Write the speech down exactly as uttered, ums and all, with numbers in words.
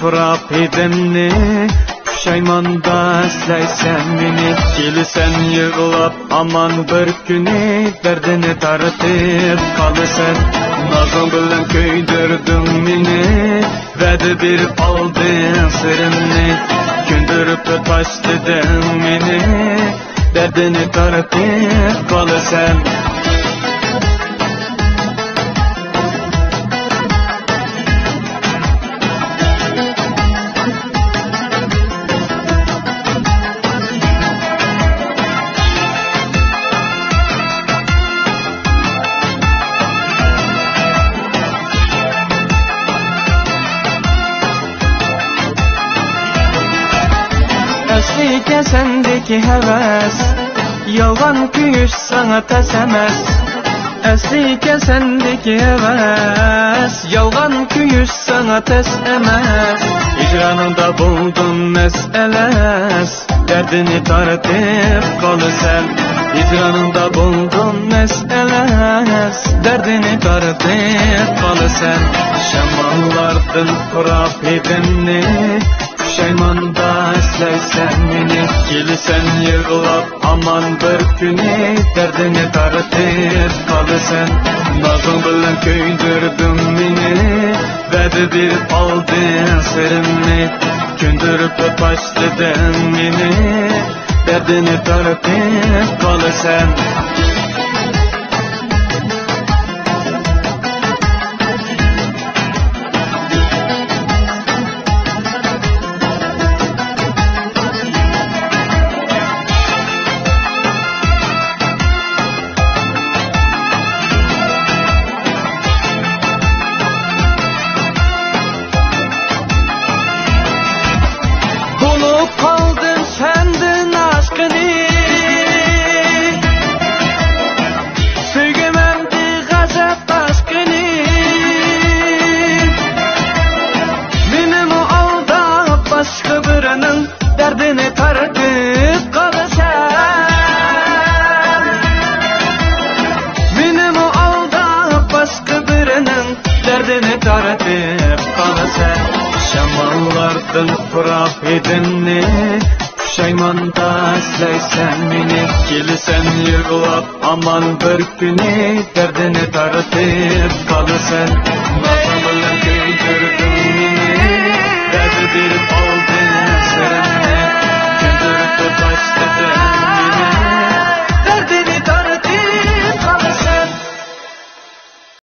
پۇراپ ھىدىمنى، پۇشايماندا ئەسلەيسەن مېنى. كېلىسەن يىغلاپ ئامان بىر كۈنى، دەردىنى تارتىپ قالىسەن. نازىڭ بىلەن كۆيدۈردۈڭ مېنى، ۋەدە بېرىپ ئالدىڭ سىرىمنى. كۆندۈرۈپ تاشلىدىڭ مېنى، دەردىنى تارتىپ قالىسەن. ئەسلى ئىكەن سەندىكى ھەۋەس، يالغان كۆيۈش ساڭا تەس ئەمەس. ئەسلى ئىكەن سەندىكى ھەۋەس، يالغان كۆيۈش ساڭا تەس ئەمەس. ھىجرانىڭدا بولدۇم مەس ئەلەس، دەردىنى تارتىپ قالىسەن. ھىجرانىڭدا بولدۇم مەس ئەلەس، دەردىنى تارتىپ قالىسەن. شاماللاردىن پۇراپ ھىدىمنى، پۇشايماندا ئەسلەيسەن مېنى. كېلىسەن يىغلاپ ئامان بىر كۈنى، دەردىنى تارتىپ قالىسەن. نازىڭ بىلەن كۆيدۈردۈڭ مېنى، ۋەدە بېرىپ ئالدىڭ سىرىمنى. كۆندۈرۈپ تاشلىدىڭ مېنى، دەردىنى تارتىپ قالىسەن. بولۇپ قالدىم سەندىن ئاشقىنى، سۆيگۈم ئەمدى غەزەپ تاشقىنى. مېنىمۇ ئالداپ باشقا بىرىنىڭ دەردىنى تارتىپ قالىسەن. مېنىمۇ ئالداپ باشقا بىرىنىڭ دەردىنى تارتىپ قالىسەن. شاماللاردىن پۇراپ ھىدىمنى، پۇشايماندا ئەسلەيسەن مېنى. كېلىسەن يىغلاپ ئامان بىر كۈنى، دەردىنى تارتىپ قالىسەن.